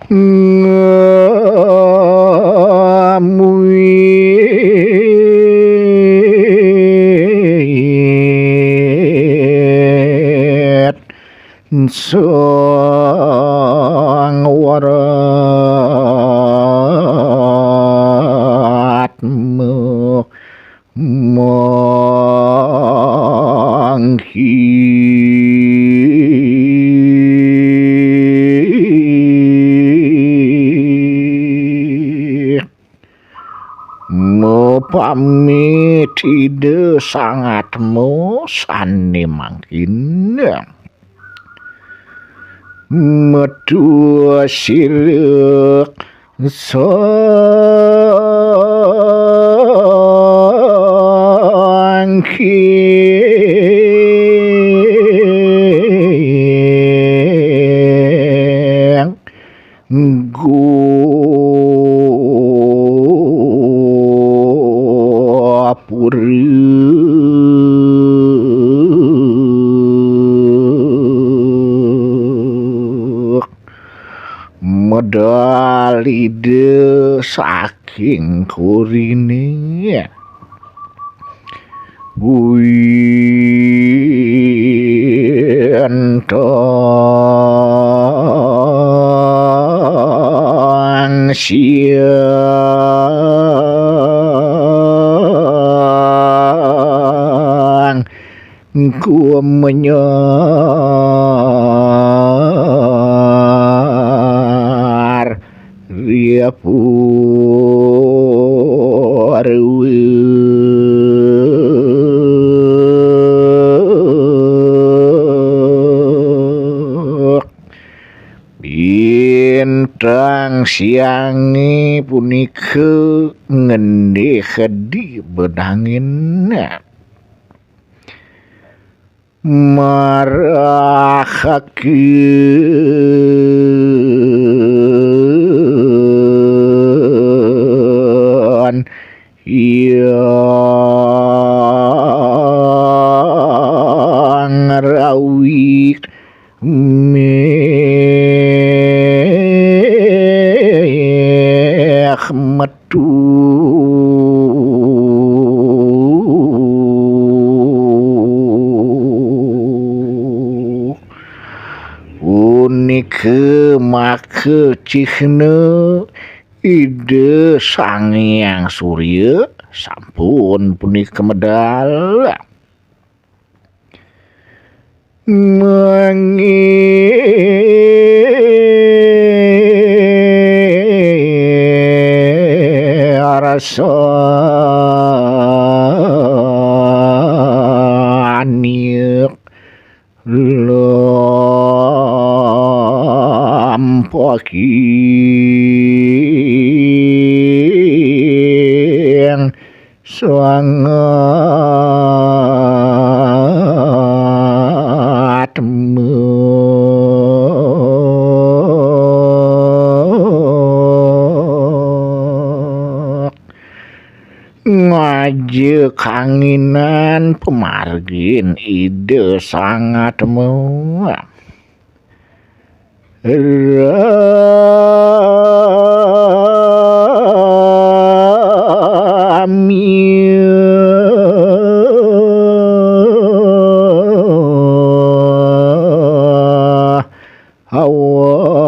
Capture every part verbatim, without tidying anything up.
Ngamwit sang waratmu mangkin. Mupami Ida sangatmu sané mangkin, metu sira sangking gapura. Medal Ida saking guriné. Wintang siang gumenyar riapur. Bintang siangé punika ngendih di benangin. Marahaken yang rawi meh metu. Punika maka cihna Ida Sang Hyang Surya sampun punika medal. Mangirsani lampaking sangatmu. Ngaja kanginan pamargin Ida sangatmu. Ramya awan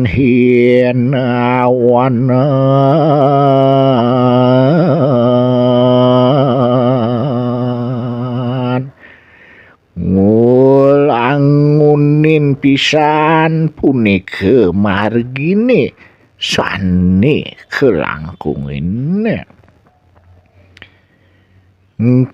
hinawanan. Ngulangunin pisan punika margine sane kalangkungin.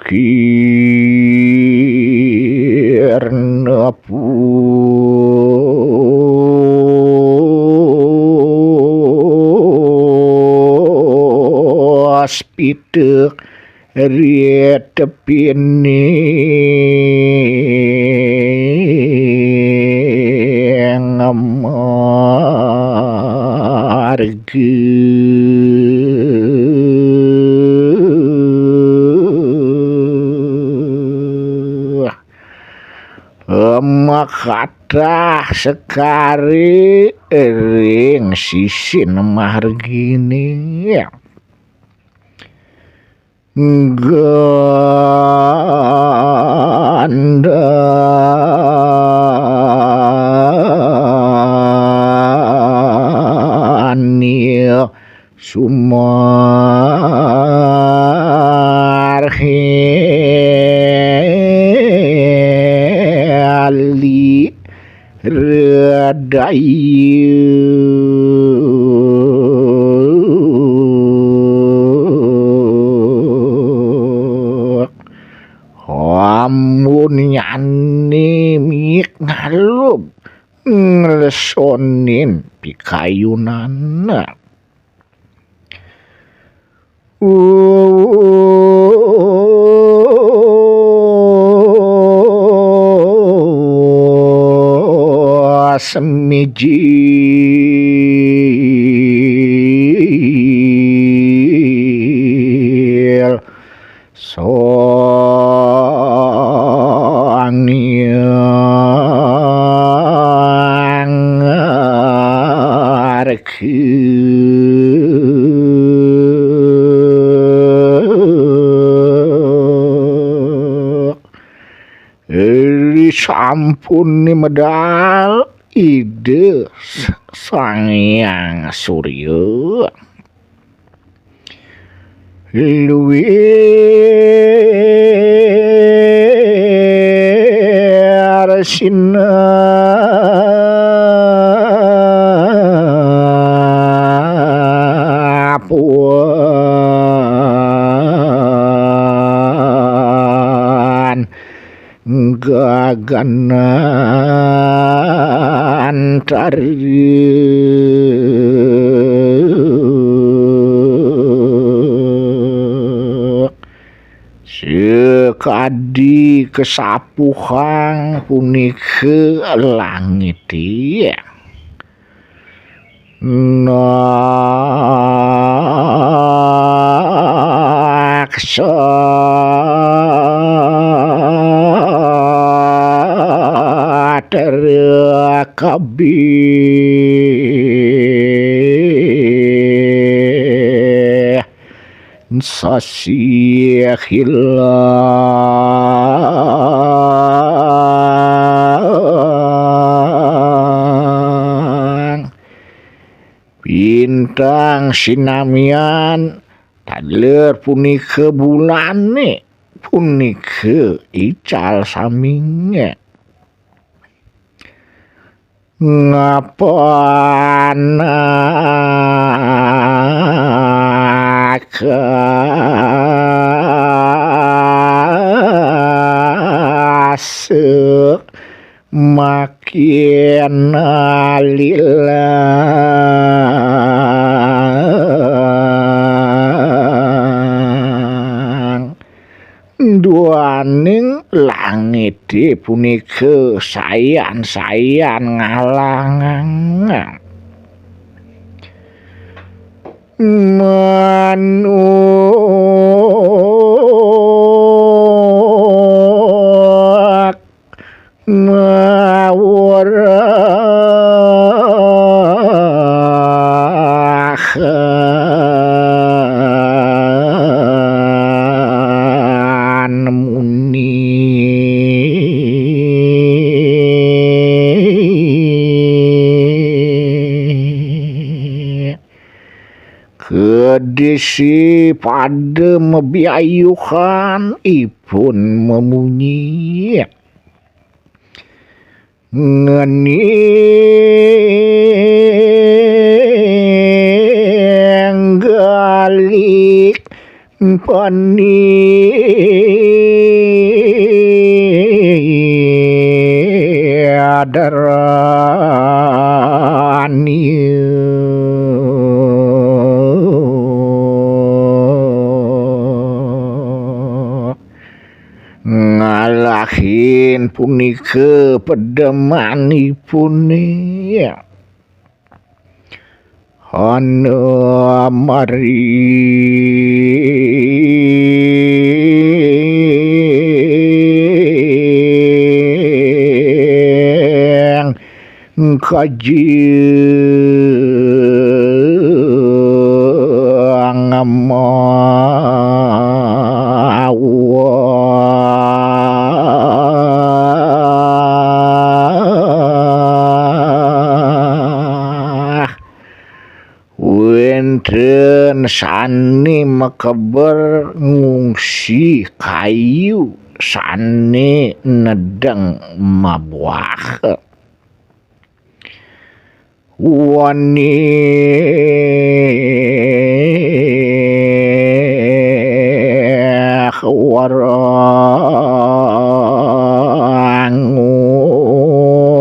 Kirna puspita ri tepining marga. Makatah sekari ring sisin margine. Gandani sumarheli redayu. Amun nyane miik ngalub nglesonin pikayunan. Semijil Sang Hyang Arka. Ri sampun ni medal Ida Sang Hyang Surya. Luir sinapuan gaganan tarik. Sakadi kasapuhang punika langite. Naksa terkabih sasihilang. Bintang sinamian, taler punika bulane, punika ical samine. Ngapanaka makin alilang. Duaning langite punika sayan-sayan ngalangang. Manuk ngawurahan muni. Kedisi pada mabiayuhan ipun mamunyi. Ngeninggali paniadarani. Ngalahin punika pedemanipune. Hana mari Kajeng mawah. Wénten sané makeber ngungsi kayu sané nedeng mabuah. Wanih warang ngungsir.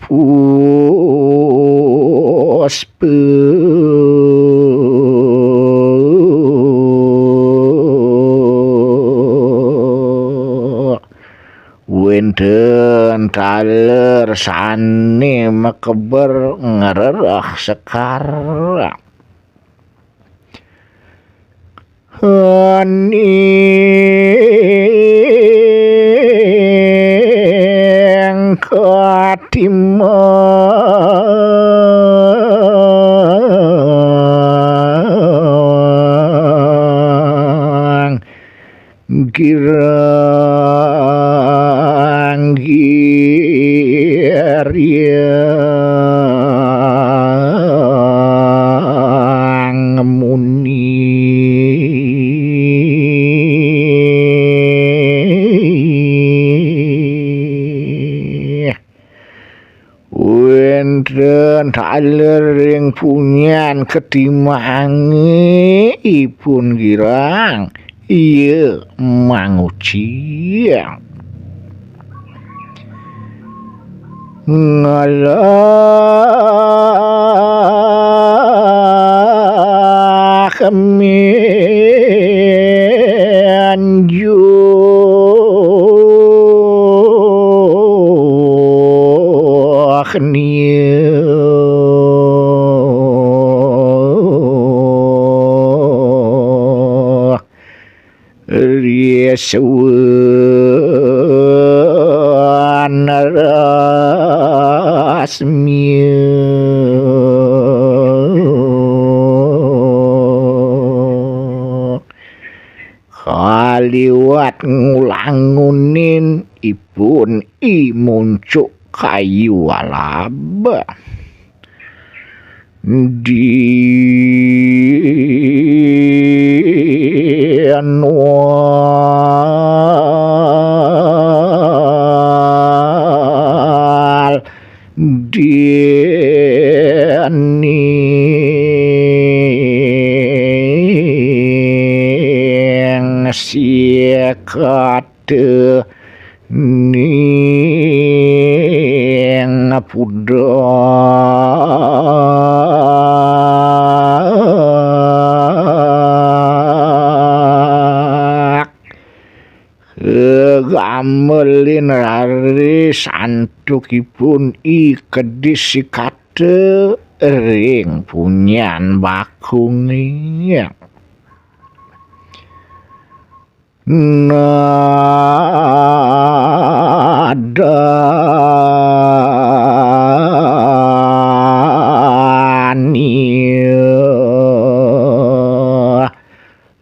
Puspa. Wénten taler sané makeber ngrereh sekar. Hening katimang girang giriang muni. Wénten taler ring punyan katimangé ipun girang, ia manguci. Ngalah minjuh nia. Risawan rasmia. Kaliwat ngulangunin ipun i muncuk kayu alab. Dianual dening sikat ning pudak. Gamelin raris antukipun i kedis sikata ring punyan bakungé. Nadania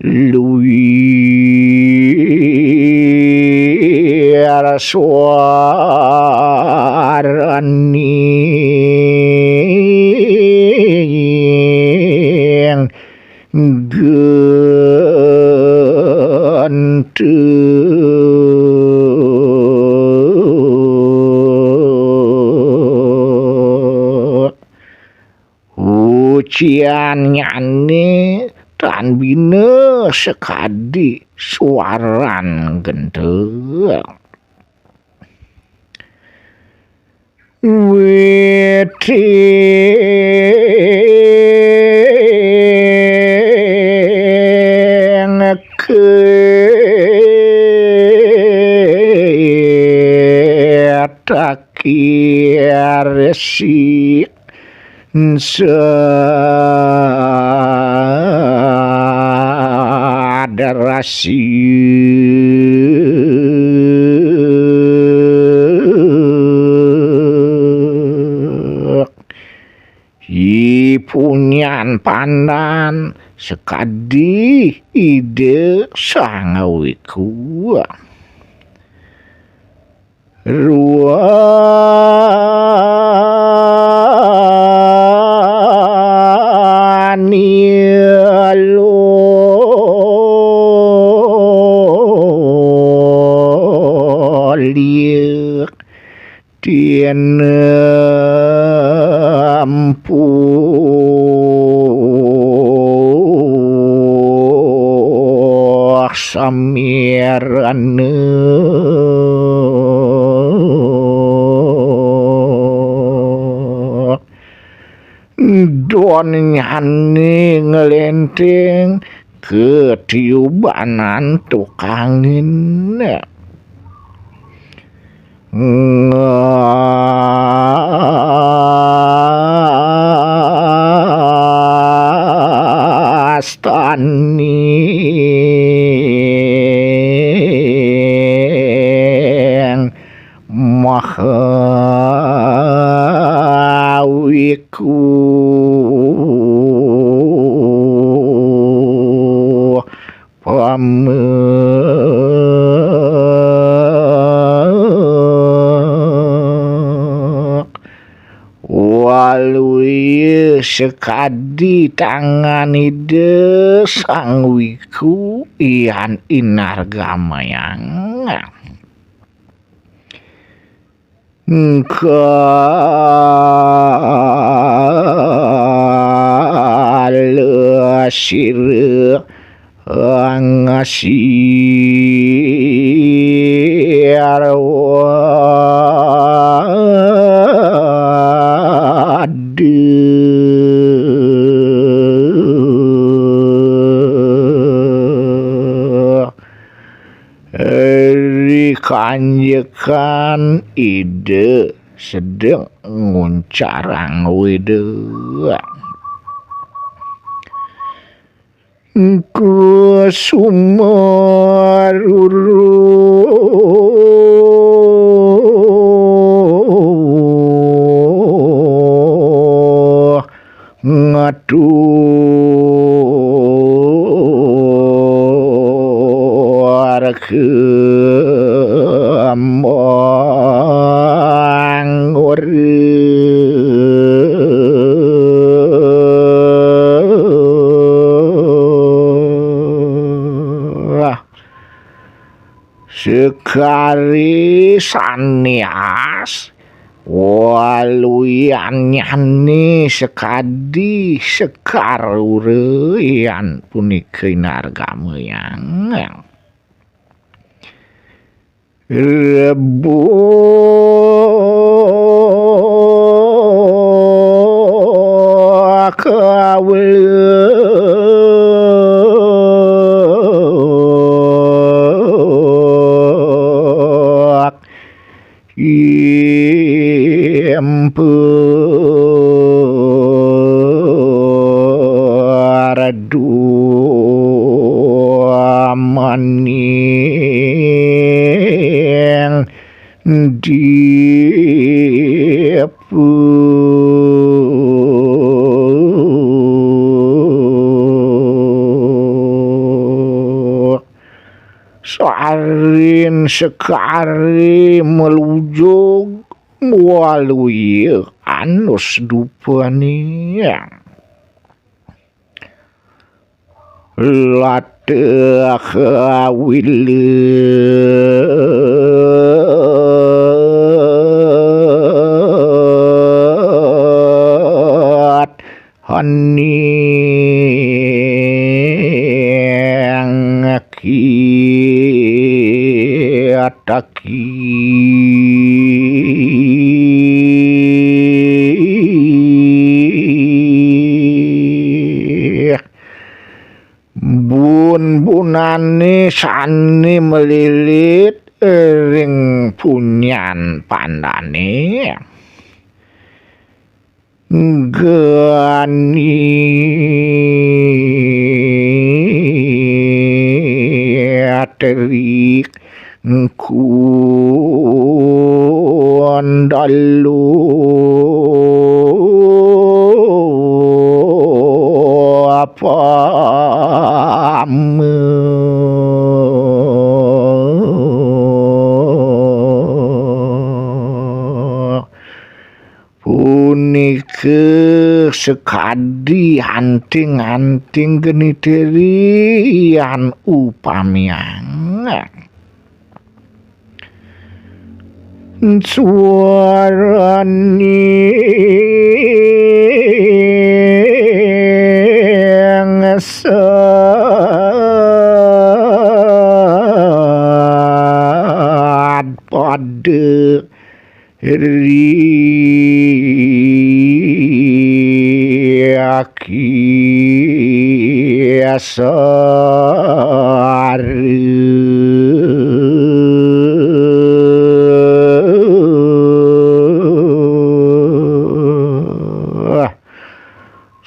luir suaraning gentut. Uciannyané tan bina sakadi suaran gentul. Witing ketakir si sadar Sik i punyan pandan sakadi Ida Sang Wiku. Ruani lolik tinempuh samirna. Donnyane nglenteng ketiubanan tukangin. Ngastaning Maha Wiku pamek. Waluya sakadi tangan Ida Sang Wiku yan inargamayang. Kala sira ngasir wadah. Ri kanjekan Ida sedeng nguncarang Weda. Kusumaruru ngatur kembang urang. Sekari sanias, waluyannyane sekadi sekar ura yan punika inargamayang. Rebu kawelek impun dumaning dipuk. Sarin sekari melujug waluya anus dupane. Latah wilet hening kiataki. Bunbunane sane malilit ring punyan pandane. Gani terik ngkun dalu apa me. Punika sekadi anting-anting geni teri yan upamiang. Suaraning sad pada ri aki asara.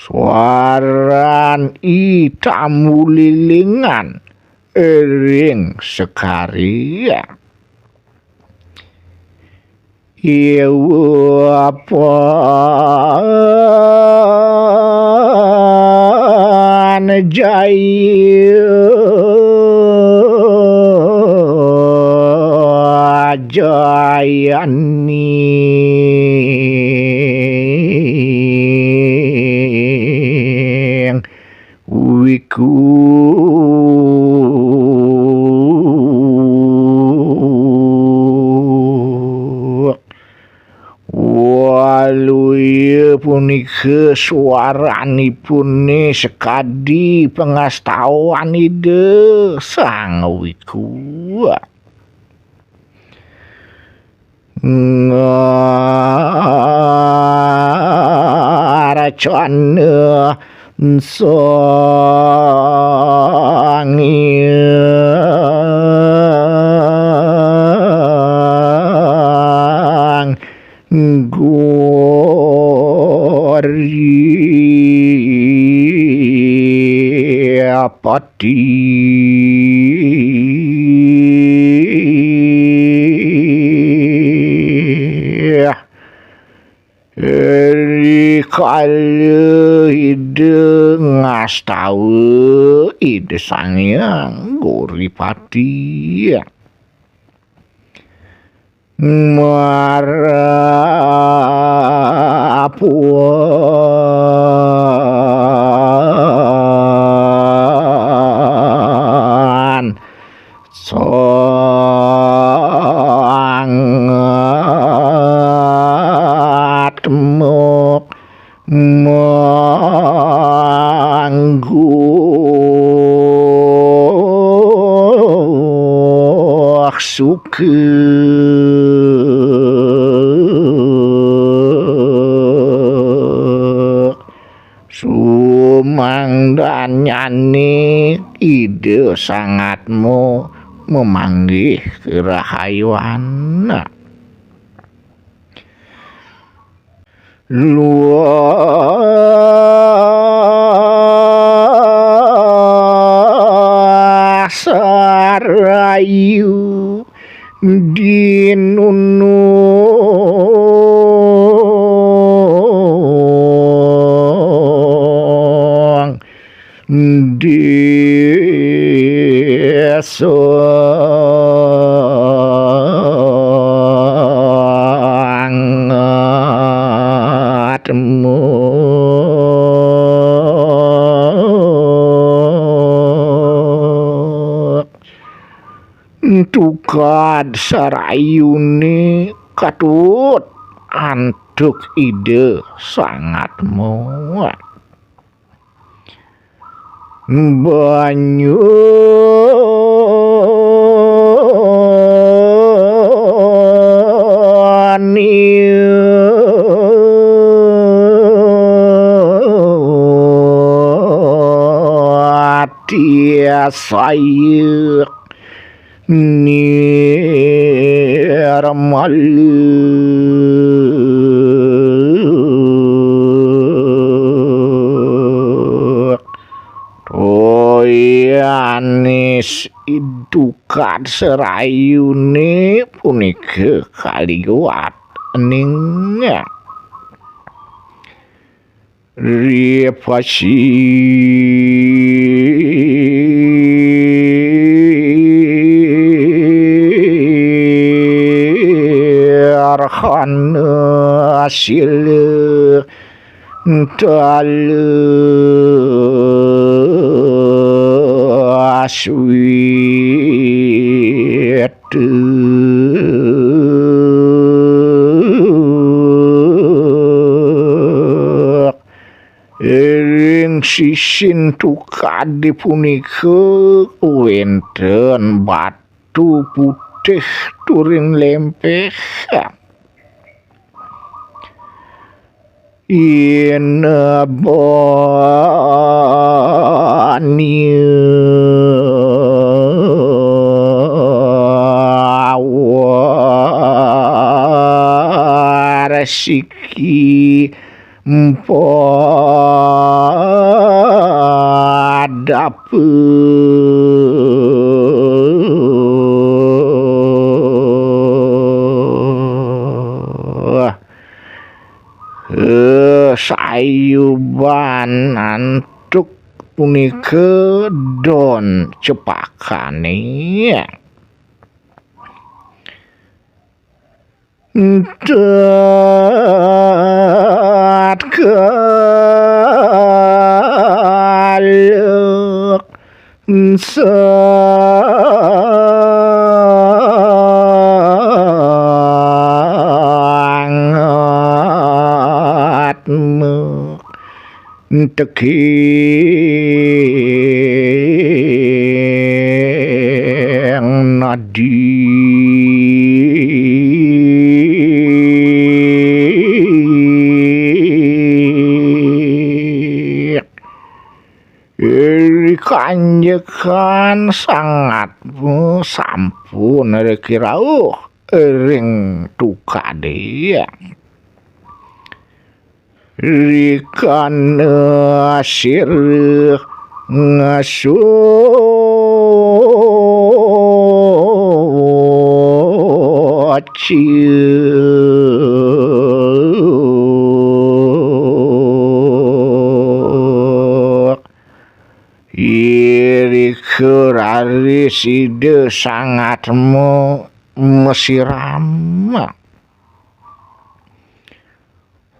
Suaran i tamulilingan ring sekari. Iwa pan jaya jayaning wiku. Waluya punika suaranipune sekadi pangastawan Ida Sang Wiku. Ngaracana Sang Hyang Gori Pati. Rikala Ida ngastawa Ida Sang Hyang Gori Pati. Marapuan sangat muk mangguh suka. Sumangdanyane Ida Sangatma memanggih kerahayuan. Luas rayu dinunung desa angatmu. Tukad sarayune katut antuk Ida Sangatma. Banyu ati sayuk nirmalu. Toyanis idu tukad serayune punika kaliwat ning ripasi arhana sila tala swita. Ring sisin tukade punika wenten batu putih turin lempeh. Inebani awar siki mpadapeh. Eh, sayuban antuk punika don cepakane. Tatkala sangat me- Teging nadi. Ri kanjekan sangat sampun riki rauh ring tukade. Rikana sira ngasuci. Irika raris Ida sangat me- mesiram.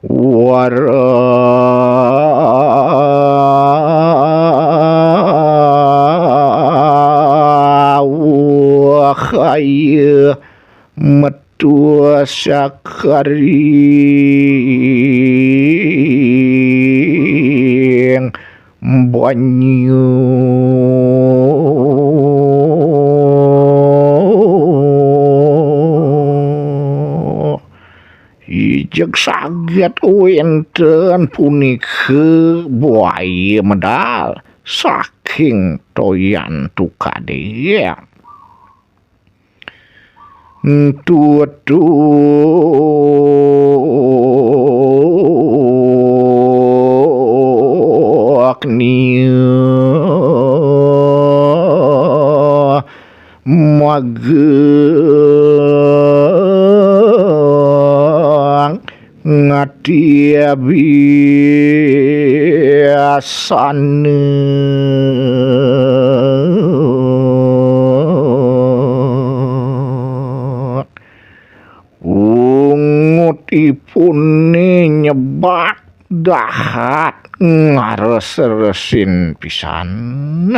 Warawahaya metu sakaring banyu. Ijeg saget wenten punika buaya medal saking toyan tukade. Tutuk nia magang ngati biasane. Ungutipune nyebak dahat ngares-resin pisan.